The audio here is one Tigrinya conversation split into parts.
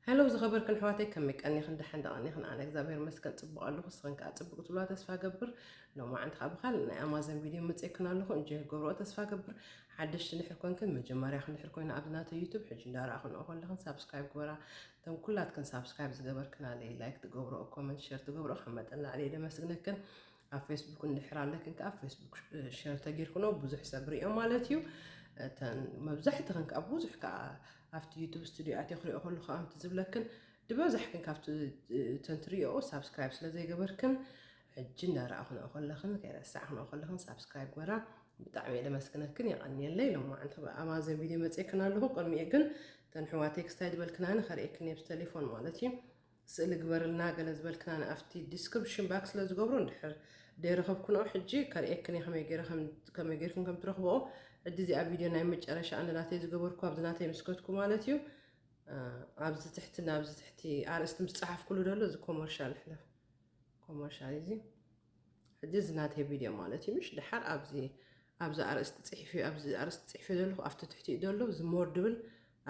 ሄሎ ዝኸበርክን ኣሕዋተይ፣ ከመይ ቀኒኽን? ደሓን ዶ ቀኒኽን? ኣነ እግዚኣብሔር ይመስገን ጽቡቕ ኣለኹ። ንስኽን ከኣ ጽቡቕ ክትብላ ተስፋ ገብር። ሎማዓንቲ ከኣ ብኻልእ ናይ ኣማዘን ቪድዮ መጺኤክን ኣለኹ። እንጆይ ክገብርኦ ተስፋ ገብር። ሓደሽቲ እንድሕር ኮንክን፣ መጀመርያኽን እንድሕር ኮይና ኣብዚ ናተይ ዩቱብ፣ ሕጂ እንዳረኣኽንኦ ከለኽን ሳብስክራይብ ግበራ። እተን ኩላትክን ሳብስክራይብ ዝገበርክናለይ፣ ላይክ ትገብርኦ፣ ኮመንት፣ ሸር ትገብርኦ፣ ካብ መጠን ላዕሊ እየ ደመስግነክን። ኣብ ፌስቡክ እንድሕር ኣለክን ከኣ ኣብ ፌስቡክ ሸር ተጌርክንኦ ብዙሕ ሰብ ሪኦ ማለት እዩ። እተን መብዛሕትኽን ከኣ ብዙሕ ከኣ ኣብቲ ዩቱብ ስቱዲዮ ኣትየ ክሪኦ ከለኹ ከኣ ከምቲ ዝብለክን ድበዛሕክን ካብቲ እተን ትሪኦ ሳብስክራይብ ስለ ዘይገበርክን፣ ሕጂ እንዳረኣኽንኦ ከለኽን ከይረሳዕኽንኦ ከለኽን ሳብስክራይብ ግበራ። ብጣዕሚ እየ ደመስግነክን፣ የቐንየለይ። ሎማዓንቲ ኣብ ኣማዘን ቪድዮ መጺኤክን ኣለኹ። ቅድሚኡ ግን እተን ኣሕዋተይ ክስታይ ዝበልክናኒ ከርእየክን እየ ብተሌፎን ማለት እዩ። ስእሊ ግበርልና ገለ ዝበልክናኒ ኣብቲ ዲስክሪፕሽን ባክስ ስለ ዝገብሮ፣ እንድሕር ደይረኸብክንኦ ሕጂ ከርእየክን እየ ከመይ ገይረ ከም-፣ ከመይ ገይርክን ከም ትረኽብኦ። ሕጂ እዚኣ ቪድዮ ናይ መጨረሻ ኣነ ናተይ ዝገበርኩ ኣብዚ ናተይ ምስ ከትኩ ማለት እዩ። እ፣ ኣብዚ ትሕቲ፣ ናብዚ ትሕቲ ኣርእስቲ ምስ ጸሓፍኩሉ ዘሎ እዚ ኮመርሻል ይሕለፍ። ኮመርሻል እዚ ሕጂ እዚ ናተይ ቪድዮ ማለት እዩ። ምሽ ድሓር ኣብዚ፣ ኣብዚ ኣርእስቲ ጽሒፈ፣ ኣብዚ ኣርእስቲ ጽሒፈ ዘለኹ ኣብቲ ትሕቲኡ ዘሎ እዚ ሞር ድብል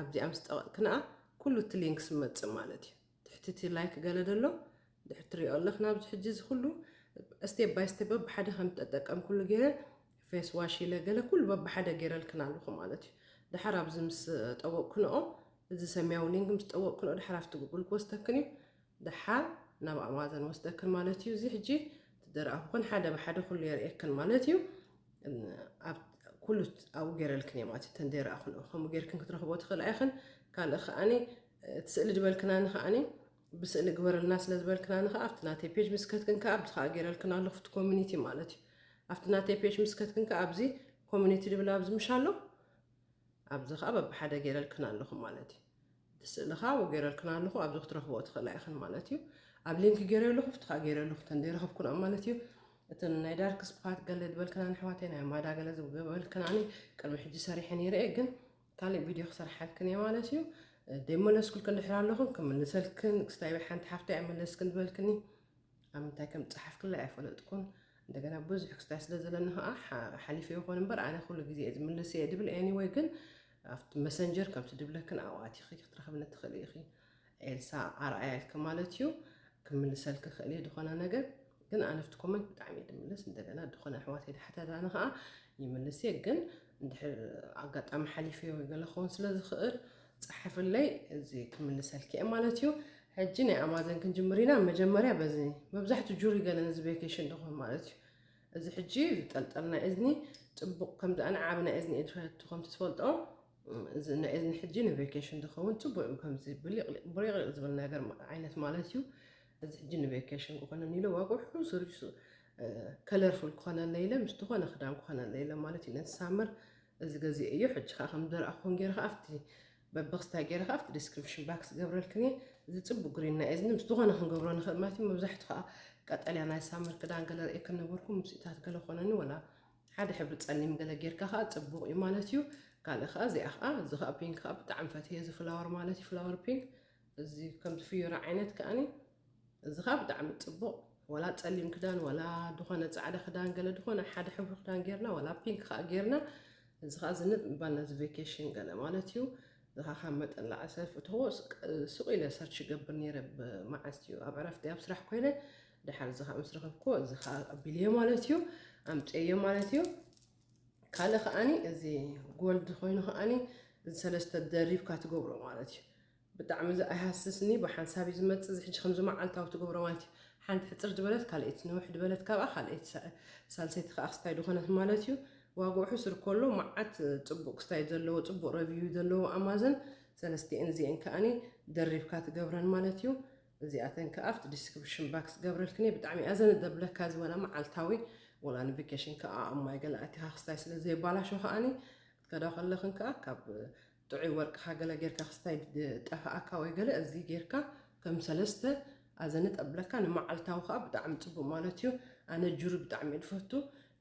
ኣብዚኣ ምስ ጠቐጥክንኣ ኩሉ እቲ ሊንክስ ይመጽእ ማለት እዩ። ትሕቲ እቲ ላይክ ገለ ዘሎ ድሕር ትሪኦ ኣለኽ። ናብዚ ሕጂ እዚ ኩሉ ስቴፕ ባይ ስቴፕ በብሓደ ከም ትጠቀም ኩሉ ገይረ ፌስ ዋሽ ኢለ ገለ ኩሉ በብሓደ ገይረልክን ኣለኹ ማለት እዩ። ድሓር ኣብዚ ምስ ጠወቅክንኦ፣ እዚ ሰማያዊ ሊንክ ምስ ጠወቅክንኦ ድሓር ኣብቲ ጉግል ክወስደክን እዩ። ድሓር ናብ ኣማዘን ወስደክን ማለት እዩ። እዚ ሕጂ ትደረኣኹኽን ሓደ ብሓደ ኩሉ የርእየክን ማለት እዩ። ኣብ ኩሉ ኣብኡ ገይረልክን እየ ማለት እዩ። እተን ደይረኣኹን ከምኡ ገይርክን ክትረኽቦ ትኽእላ ኢኽን። ካልእ ከኣኒ እቲ ስእሊ ዝበልክናኒ ከኣኒ ብስእሊ ግበረልና ስለ ዝበልክናኒ ከኣ ኣብቲ ናተይ ፔጅ ምስ ከትክን ከኣ ኣብዚ ከኣ ገይረልክን ኣለኹ ኣብቲ ኮሚኒቲ ማለት እዩ። ኣብቲ ናተይ ፔጅ ምስ ከትክን ከኣ ኣብዚ ኮሚኒቲ ድብል ኣብዚ ምሽ ኣሎ። ኣብዚ ከኣ በብሓደ ገይረልክን ኣለኹ ማለት እዩ። እቲ ስእሊ ከኣ ኣብኡ ገይረልክን ኣለኹ፣ ኣብዚ ክትረኽብኦ ትኽእላ ኢኽን ማለት እዩ። ኣብ ሊንክ ገይረ ኣለኹ፣ ኣብቲ ከኣ ገይረ ኣለኹ፣ እተን ዘይረኸብክንኦም ማለት እዩ። እተን ናይ ዳርክ ስፖት ገለ ዝበልክናኒ ኣሕዋተይ፣ ናይ ማዳ ገለ ዝበልክናኒ ቅድሚ ሕጂ ሰሪሐ ነይረ እየ፣ ግን ካልእ ቪድዮ ክሰርሓልክን እየ ማለት እዩ። ደይመለስኩልክን ድሕር ኣለኹን ክምልሰልክን፣ ክስታይ ሓንቲ ሓፍተይ ኣይመለስክን ዝበልክኒ፣ ኣብ ምንታይ ከም ዝጸሓፍክለይ ኣይፈለጥኩን። እንደገና ብዙሕ ክስታይ ስለ ዘለኒ ከኣ ሓ-፣ ሓሊፈ ይኾን እምበር፣ ኣነ ኩሉ ግዜ እየ ዝምልስ እየ ድብል። ኤኒወይ ግን ኣብቲ መሰንጀር ከምቲ ድብለክን ኣብኡ ኣቲኺ ክትረኽብኒ ትኽእሊ ኢኺ። ኤልሳ ኣርኣያ ኢልኪ ማለት እዩ። ክምልሰልኪ ክእል እየ ዝኾነ ነገር፣ ግን ኣነ ኣብቲ ኮመንት ብጣዕሚ እየ ድምልስ። እንደገና ዝኾነ ኣሕዋተይ ድሓተታኒ ከኣ ይምልስ እየ። ግን እንድሕር ኣጋጣሚ ሓሊፈዮ ወይ ገለ ክኸውን ስለ ዝኽእል፣ ጸሓፍለይ፣ እዚ ክምልሰልኪ እየ ማለት እዩ። ሕጂ ናይ ኣማዘን ክንጅምር ኢና። መጀመርያ በዚ መብዛሕትኡ ጁሪ ገለ ነዚ ቬኬሽን ድኾን ማለት እዩ። እዚ ሕጂ ዝጠልጠል ናይ እዝኒ ጽቡቕ፣ ከምዚ ኣነ ዓቢ ናይ እዝኒ እየ ዝፈቱ ከምቲ ትፈልጦ። እዚ ናይ እዝኒ ሕጂ ንቬኬሽን ዝኸውን ጽቡቕ እዩ። ከምዚ ብሊቕሊቕ፣ ብሪቕሊቕ ዝብል ነገር ማ-፣ ዓይነት ማለት እዩ። እዚ ሕጂ ንቬኬሽን ክኾነኒ ኢለ ዋግኡ ሕሱር እዩ። እ፣ ከለርፉል ክኾነለይ ኢለ፣ ምስ ዝኾነ ክዳን ክኾነለይ ኢለ ማለት እዩ። ነቲ ሳመር እዚ ገዚኤዮ። ሕጂ ከኣ ከም ዝደረኣኹን ገይረ ከኣ ኣብቲ በብኽስታይ ገይረ ከኣ ኣብቲ ዲስክሪፕሽን ባክስ ገብረልክን እየ። እዚ ጽቡቕ ግሪን ናይ እዝኒ ምስ ዝኾነ ክንገብሮ ንኽእል ማለት እዩ። መብዛሕትኡ ከኣ ቀጠልያ ናይ ሳመር ክዳን ገለ ርእየ ከነበርኩ ምስኢታት ገለ ኮነኒ፣ ወላ ሓደ ሕብሪ ጸሊም ገለ ጌርካ ከኣ ጽቡቕ እዩ ማለት እዩ። ካልእ ከኣ እዚኣ ከኣ፣ እዚ ከኣ ፒንክ ከኣ ብጣዕሚ ፈትየ፣ እዚ ፍላወር ማለት እዩ፣ ፍላወር ፒንክ። እዚ ከምዚ ፍዮራ ዓይነት ከኣኒ፣ እዚ ከኣ ብጣዕሚ ጽቡቕ። ወላ ጸሊም ክዳን፣ ወላ ድኾነ ጻዕዳ ክዳን፣ ገለ ድኾነ ሓደ ሕብሪ ክዳን ጌርና፣ ወላ ፒንክ ከኣ ጌርና፣ እዚ ከኣ ዝንጥ ምባልና፣ እዚ ቬኬሽን ገለ ማለት እዩ። እዚ ከኣ ካብ መጠን ላዕሊ ሰልፊ እትኾ ስ-፣ ሱቕ ኢለ ሰርች ይገብር ነይረ፣ ብ-፣ መዓስ እዩ ኣብ ዕረፍቲ ኣብ ስራሕ ኮይነ፣ ድሓር እዚ ከኣ ምስ ረኸብኩዎ፣ እዚ ከኣ ኣቢለዮ ማለት እዩ፣ ኣምጽኤዮ ማለት እዩ። ካልእ ከኣኒ፣ እዚ ጎልድ ኮይኑ ከኣኒ፣ እዚ ሰለስተ ደሪብካ ትገብሮ ማለት እዩ። ብጣዕሚ እዚ ኣይሃስስኒ፣ ብሓንሳብ እዩ ዝመጽእ። እዚ ሕጂ ከምዚ መዓልታዊ ትገብሮ ማለት እዩ። ሓንቲ ሕጽር ዝበለት፣ ካልኣይቲ ንውሕ ዝበለት፣ ካብኣ ካልኣይቲ ሳ-፣ ሳልሰይቲ ከኣ ክስታይ ዝኾነት ማለት እዩ። ዋግኡ ሕሱር ከሎ መዓት ጽቡቕ ክስታይ ዘለዎ፣ ጽቡቕ ረቪው ዘለዎ ኣማዘን፣ ሰለስቲኤን እዚኤን ከኣኒ ደሪብካ ትገብረን ማለት እዩ። እዚኣተን ከኣ ኣብቲ ዲስክሪፕሽን ባክስ ገብረልክን እየ። ብጣዕሚ እየ ኣዘነ ደብለካ፣ እዚ ወላ መዓልታዊ፣ ወላ ንቬኬሽን ከኣ ኣብ ማይ ገለ ኣቲኻ ክስታይ ስለ ዘየባላሾ ከኣኒ፣ ክትከዳ ከለኽን ከኣ ካብ ጥዑይ ወርቅኻ ገለ ጌርካ ክስታይ ዝጠፍኣካ ወይ ገለ፣ እዚ ጌርካ ከም ሰለስተ ኣዘነ ጠብለካ፣ ንመዓልታዊ ከኣ ብጣዕሚ ጽቡቕ ማለት እዩ። ኣነ ጁሪ ብጣዕሚ እየ ዝፈቱ።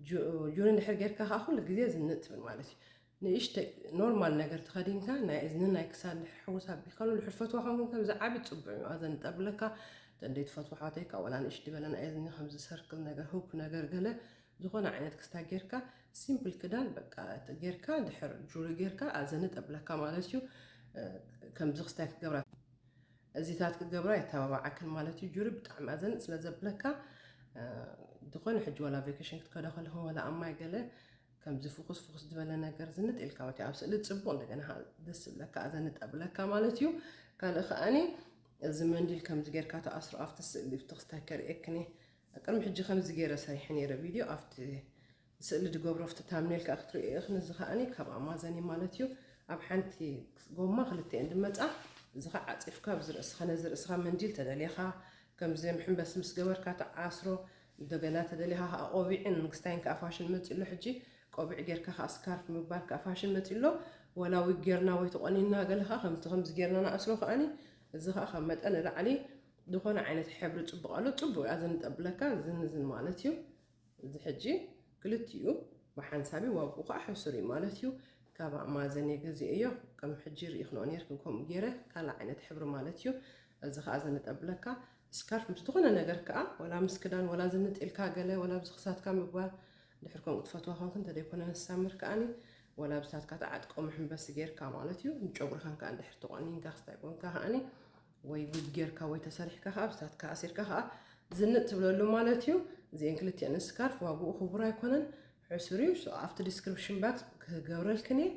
ጁ-፣ ጁሪ እንድሕር ጌርካ ከኣ ኩሉ ግዜ ዝንጥ ትብል ማለት እዩ። ንእሽተይ ኖርማል ነገር ተኸዲንካ፣ ናይ እዝኒ፣ ናይ ክሳድ እንድሕር ሕጉስ ኣቢልካሉ፣ እንድሕር ፈትዋ ኮንካ፣ ከምዚ ዓቢ ጽቡቕ እዩ። ኣዘነ ጠብለካ፣ እተን ዘይትፈትዋ ኣሕዋተይ ከኣ ወላ ንእሽተይ ዝበለ ናይ እዝኒ፣ ከምዚ ሰርክል ነገር፣ ሁፕ ነገር ገለ፣ ዝኾነ ዓይነት ክስታይ ጌርካ፣ ሲምፕል ክዳን በቃ ጌርካ፣ ድሕር ጁሪ ጌርካ፣ ኣዘነ ጠብለካ ማለት እዩ። እ፣ ከምዚ ክስታይ ክትገብራ። እዚታት ክትገብራ የተባባዓክን ማለት እዩ። ጁሪ ብጣዕሚ ኣዘንጥ ስለ ዘብለካ፣ ዝኾነ ሕጂ ዋላ ቬኬሽን ክትከዶ ከለኹም ዋላ ኣብ ማይ ገለ ከምዚ ፍኹስ ፍኹስ ዝበለ ነገር ዝንጥ ኢልካ ወቲ ኣብ ስእሊ ጽቡቕ እንደገና ደስ ዝብለካ ኣዘንጥ ኣብለካ ማለት እዩ። ካልእ ከኣኒ እዚ መንዲል ከምዚ ጌርካ ተኣስሮ ኣብቲ ስእሊ ብትኽስታይ ከርእየክኒ። ቅድሚ ሕጂ ከምዚ ገይረ ሰሪሐ ነይረ ቪድዮ ኣብቲ ስእሊ ድገብሮ ኣብቲ ታምኔል ከዓ ክትርእዮ ኢኽን። እዚ ከኣኒ ካብ ኣማዘን እዩ ማለት እዩ። ኣብ ሓንቲ ጎማ ክልተኤን ድመጻ እዚ ከዓ ዓጺፍካ ኣብዚ ርእስኻ ነዚ ርእስኻ መንዲል ተደሊኻ ከምዚ ምሕንበስ ምስ ገበርካ ተዓስሮ። እንደገና ተደሊኻ ከዓ ቆቢዕን ንግስታይን ከዓ ፋሽን መፂ ኣሎ ሕጂ። ቆቢዕ ጌርካ ከዓ ስካርፍ ምግባር ከዓ ፋሽን መፂ ኣሎ። ወላ ዊግ ጌርና ወይ ተቆኒና ገለ ከዓ ከምቲ ከምዚ ጌርና ንኣስሮ ከኣኒ እዚ ከዓ ካብ መጠን ንላዕሊ ዝኾነ ዓይነት ሕብሪ ፅቡቅ ኣሎ። ፅቡቅ እያ ዘንጠብለካ ዝንዝን ማለት እዩ። እዚ ሕጂ ክልቲኡ ብሓንሳቢ ዋግኡ ከዓ ሕሱር እዩ ማለት እዩ። ካብ ኣማዘን እየ ገዚኤዮ። ከም ሕጂ ርኢኽንኦ ነርክን ከምኡ ገይረ ካልእ ዓይነት ሕብሪ ማለት እዩ። እዚ ከዓ ዘንጠብለካ ስካርፍ ምስ ዝኾነ ነገር ከዓ ወላ ምስ ክዳን ወላ ዝንጥ ኢልካ ገለ ወላ ኣብዚ ክሳትካ ምግባር ድሕር ከምኡ ትፈትዋ ኮንክ እንተደይኮነ ንሳምር ከዓኒ ወላ ብሳትካ ተዓጥቆ መሕንበሲ ጌርካ ማለት እዩ። ንጨጉርካን ከዓ እንድሕር ተቆኒንካ ክስታይ ኮንካ ከዓኒ ወይ ዊግ ጌርካ ወይ ተሰሪሕካ ከዓ ብሳትካ ኣሲርካ ከዓ ዝንጥ ትብለሉ ማለት እዩ። እዚአን ክልቲአን ስካርፍ ዋግኡ ክቡር ኣይኮነን፣ ሕሱር እዩ። So ኣብቲ ዲስክሪፕሽን ባክስ ክገብረልክን እየ።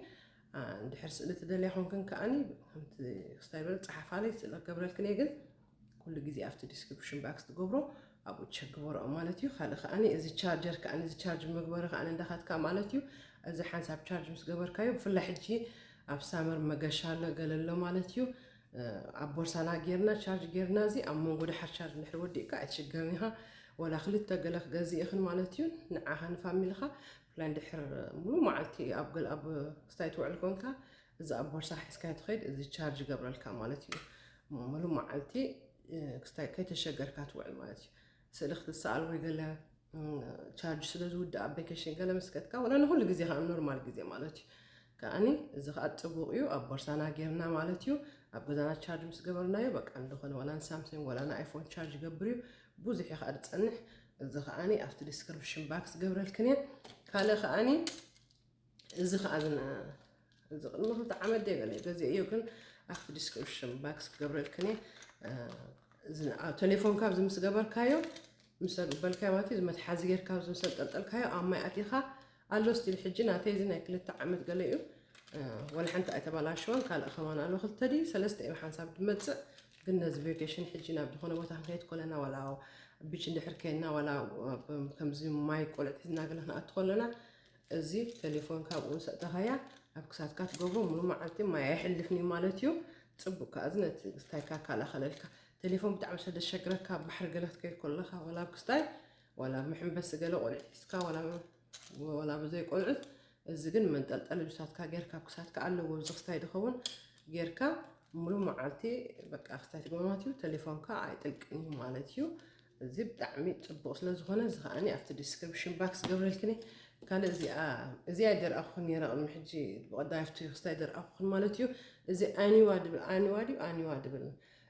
አ፣ እንድሕር ስእሊ ትደልያ ኮንክን ከዓኒ ከምቲ ክስታይ በል ጸሓፋለይ ስእሊ ክገብረልክን እየ። ግን ኩሉ ግዜ ኣብቲ ዲስክሪፕሽን ባክስ ትገብሮ ኣብኡ ቸክ ግበርኦ ማለት እዩ። ካልእ ከዓኒ እዚ ቻርጀር ከዓኒ እዚ ቻርጅ መግበሪ ከዓኒ እንዳኻትካ ማለት እዩ። እዚ ሓንሳብ ቻርጅ ምስ ገበርካዮ ብፍላይ ሕጂ ኣብ ሳመር መገሻ ኣሎ ገለ ኣሎ ማለት እዩ። እ፣ ኣብ ቦርሳና ጌርና ቻርጅ ጌርና እዚ ኣብ መንጎ ድሓር ቻርጅ እንድሕር ወዲእካ ኣይትሽገርን ኢኻ። ወላ ክልተ ገለ ክገዝእ ኢኽን ማለት እዩ። ንዓኻ ንፋሚልኻ ብፍላይ እንድሕር ሙሉ መዓልቲ ኣብ ገል ኣብ ክስታይ ትውዕል ኮንካ እዚ ኣብ ቦርሳ ሒዝካ ትኸይድ እዚ ቻርጅ ይገብረልካ ማለት እዩ። ሙሉ መዓልቲ እ፣ ክስታይ ከይተሸገርካ ትውዕል ማለት እዩ። ስእሊ ክትሰኣል ወይ ገለ እ፣ ቻርጅ ስለ ዝውድእ ኣብ ቬኬሽን ገለ መስከትካ ወላ ንኩሉ ግዜ ከዓ ኖርማል ግዜ ማለት እዩ። ከዓኒ እዚ ከዓ ጽቡቅ እዩ ኣብ ቦርሳና ጌርና ማለት እዩ። ኣብ ገዛና ቻርጅ ምስ ገበርናዮ በቃ እንደኾነ ወላ ንሳምሰንግ ወላ ንኣይፎን ቻርጅ ይገብር እዩ። ብዙሕ እዩ ከዓ ዝጸንሕ። እዚ ከዓኒ ኣብቲ ዲስክሪፕሽን ባክስ ገብረልክን እየ። ካልእ ከዓኒ እዚ ከዓ ዝን-፣ እዚ ቅድሚ ክልተ ዓመት ደይ ገለ ገዚአ እዩ፣ ግን ኣብቲ ዲስክሪፕሽን ባክስ ክገብረልክን እየ። እ፣ እዚ ኣብ ቴሌፎንካ ኣብዚ ምስ ገበርካዮ፣ ምስ በልካዮ ማለት እዩ፣ እዚ መትሓዚ ጌርካ ኣብዚ ምስ ኣንጠልጠልካዮ ኣብ ማይ ኣቲኻ ኣሎ ስቲል። ሕጂ ናተይ እዚ ናይ ክልተ ዓመት ገለ እዩ። እ፣ ወላ ሓንቲ ኣይተበላሸወን። ካልእ ከማን ኣሎ፣ ክልተ ድዩ ሰለስተ እዩ ሓንሳብ ድመጽእ። ግን ነዚ ቬኬሽን ሕጂ ናብ ዝኾነ ቦታ ክንከይድ ኮለና፣ ዋላ ቢች እንድሕር ከይና፣ ዋላ ብ-፣ ከምዚ ማይ ቆልዕት ሒዝና ገለ ክንኣቱ ኮለና፣ እዚ ቴሌፎንካ ኣብኡ ምስ ኣእተኻያ ኣብ ክሳድካ ትገብሮ፣ ሙሉ መዓልቲ ማይ ኣይሕልፍን እዩ ማለት እዩ። ጽቡቅ ከኣ እዚ ነቲ ክስታይካ ከላኸለልካ። ቴሌፎን ብጣዕሚ ስለ ዘሸግረካ፣ ኣብ ባሕሪ ገለ ክትከይድ ከለኻ፣ ዋላ ኣብ ክስታይ፣ ዋላ ኣብ መሐንበሲ ገለ ቆልዑ ሒዝካ፣ ዋላ፣ ዋላ ብዘይ ቆልዑት፣ እዚ ግን መንጠልጠሊ ብሳትካ ጌርካ፣ ኣብ ክሳድካ ኣለዎ፣ ኣብዚ ክስታይ ዝኸውን ጌርካ፣ ሙሉ መዓልቲ በቃ ክስታይ ትገብሮ ማለት እዩ። ቴሌፎንካ ኣይጥልቅን እዩ ማለት እዩ። እዚ ብጣዕሚ ጽቡቅ ስለ ዝኾነ፣ እዚ ከዓኒ ኣብቲ ዲስክሪፕሽን ባክስ ገብረልክኒ። ካልእ እዚኣ፣ እዚኣ ደርኣኹን ነይረ ቅድሚ ሕጂ፣ ብቐዳይ ኣብቲ ክስታይ ደርኣኹን ማለት እዩ። እዚ ኣኒዋ ድብል፣ ኣኒዋ ድዩ? ኣኒዋ ድብል፣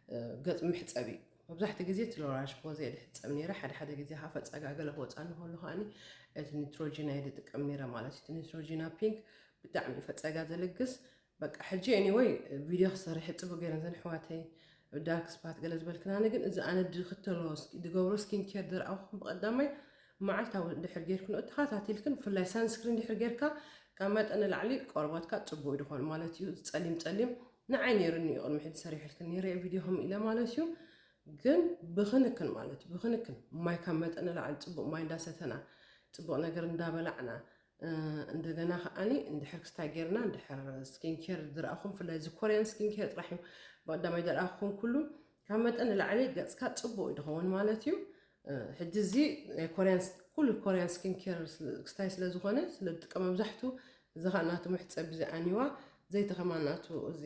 እ፣ ገጽ መሕጸቢ። መብዛሕትኡ ግዜ እቲ ሎራሽ ፖዜ እየ ዝሕጸብ ነይረ። ሓደ ሓደ ግዜ ከዓ ፈጸጋ ገለ ክወጻኒ ከሎ ከዓኒ እቲ ኒትሮጂና እየ ዝጥቀም ነይረ ማለት እዩ። እቲ ኒትሮጂና ፒንክ ብጣዕሚ እዩ ፈጸጋ ዘልግስ። በቃ ሕጂ ኤኒወይ ቪድዮ ክሰርሕ ጽቡቅ ገይረን ዘን ኣሕዋተይ ዳርክ ስፓት ገለ ዝበልክናኒ፣ ግን እዚ ኣነ ድክተሎ ድገብሮ ስኪን ኬር ድረኣኹም ብቀዳማይ መዓልታዊ ድሕር ጌርክን ተኸታቲልክን፣ ብፍላይ ሳንስክሪን ድሕር ጌርካ ካብ መጠን ንላዕሊ ቆርበትካ ጽቡቅ ድኾን ማለት እዩ። እዚ ጸሊም ጸሊም ንዓይ ነይሩኒ እዩ፣ ቅድሚ ሕጂ ሰሪሕልክን ነይረ ቪድዮ ከም ኢለ ማለት እዩ። ግን ብክንክን ማለት እዩ፣ ብክንክን ማይ ካብ መጠን ንላዕሊ ጽቡቅ ማይ እንዳሰተና፣ ጽቡቅ ነገር እንዳበላዕና፣ እ፣ እንደገና ከዓኒ እንድሕር ክስታይ ጌርና፣ እንድሕር ስኪን ኬር ዝረኣኹም፣ ብፍላይ እዚ ኮርያን ስኪን ኬር ጥራሕ እዩ ብቐዳማይ ዝረኣኹም ኩሉ፣ ካብ መጠን ንላዕሊ ገጽካ ጽቡቅ እዩ ድኸውን ማለት እዩ። እ፣ ሕጂ እዚ ናይ ኮርያን ስ-፣ ኩሉ ኮርያን ስኪን ኬር ስለ፣ ክስታይ ስለ ዝኾነ፣ ስለ ዝጥቀም መብዛሕቱ እዚ ኸዓ ናቱ መሕጸቢ እዚ ኣኒዋ፣ ዘይቲ ከማን ናቱ እዚ፣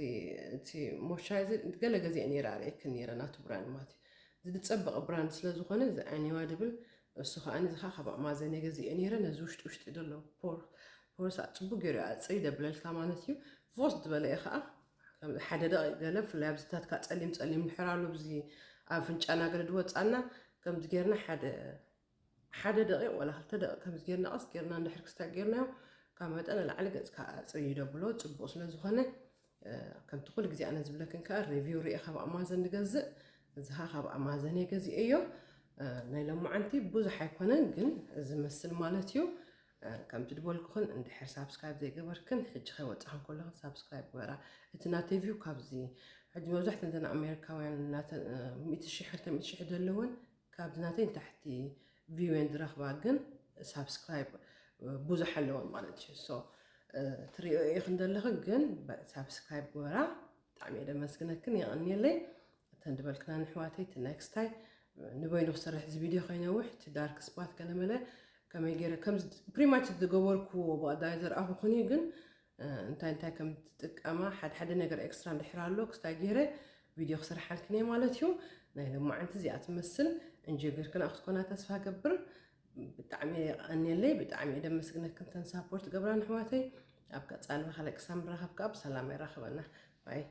እቲ ሞይስቸራይዘር ገለ ገዚአ ነይረ፣ ኣርእየክን ነይረ ናቱ ብራንድ ማለት እዩ። እዚ ዝጸበቐ ብራንድ ስለ ዝኾነ፣ እዚ ኣኒዋ ድብል፣ እሱ ኸዓ እዚ ኸዓ ካብ ኣማዘን እየ ገዚአ ነይረ። ነዚ ውሽጢ ውሽጢ ዘሎ ፖር-፣ ፖርስ ጽቡቅ ገይሩ ኣጽሪ ደብለልካ ማለት እዩ። ፎስ ዝበለ እዩ ኸዓ፣ ከም ሓደ ደቂቅ ገለ፣ ብፍላይ ኣብዚታት ከዓ ጸሊም ጸሊም ድሕር ኣሎ፣ ኣብዚ ኣብ ኣፍንጫና ገለ ድወጻና፣ ከምዚ ጌርና ሓደ ሓደ ደቂቅ ዋላ ክልተ ደቂቅ ከምዚ ጌርና ቀስ ጌርና እንድሕር ክስታይ ጌርናዮ፣ ካብ መጠን ንላዕሊ ገጽካ ኣጽርዩ ደብሎ ጽቡቅ ስለ ዝኾነ፣ ከምቲ ኩሉ ግዜ ኣነ ዝብለክን ከዓ ሪቪው ርኤ ካብ ኣማዘን ንገዝእ። እዚ ከዓ ካብ ኣማዘን እየ ገዚኤዮ። ናይ ሎማዓንቲ ብዙሕ ኣይኮነን ግን ዝመስል ማለት እዩ። ከምቲ ድበልኩኽን እንድሕር ሳብስክራይብ ዘይገበርክን ሕጂ ከይወፃኽን ከለኽን ሳብስክራይብ ግበራ። እቲ ናተይ ቪው ካብዚ ሕጂ መብዛሕትኡ እንተና ኣሜሪካውያን ሚእቲ ሺሕ ክልተ ሚእቲ ሺሕ ዘለወን ካብዚ ናተይ ንታሕቲ ቪው እየን ዝረኽባ ግን ሳብስክራይብ ብዙሕ ኣለወን ማለት እዩ። ትሪኦ ኢኽን ዘለኽን ግን ሳብስክራይብ ግበራ። ብጣዕሚ እየ ደመስግነክን የቐንየለይ። እተን ድበልክና ንሕዋተይ እቲ ኔክስታይ ንበይኑ ክሰርሕ እዚ ቪድዮ ከይነውሕ እቲ ዳርክ ስፓት ገለመለ ከመይ ገይረ ከም ፕሪማች ዝገበርኩዎ ብኣዳይ ዘርኣኹኽን እዩ ግን እንታይ እንታይ ከም ትጥቀማ ሓደ ሓደ ነገር ኤክስትራ እንድሕር ኣሎ ክስታይ ገይረ ቪድዮ ክሰርሓልክን እየ ማለት እዩ። ናይ ሎማዓንቲ እዚኣ ትመስል እንጀ ገርክና ክትኮና ተስፋ ገብር። ብጣዕሚ የቐንየለይ ብጣዕሚ እየ ደመስግነክን ተን ሳፖርት ገብራ ንሕዋተይ። ኣብ ቀፃሊ ብካልእ ክሳብ ንራኸብ ከዓ ብሰላም የራኽበና። ባይ።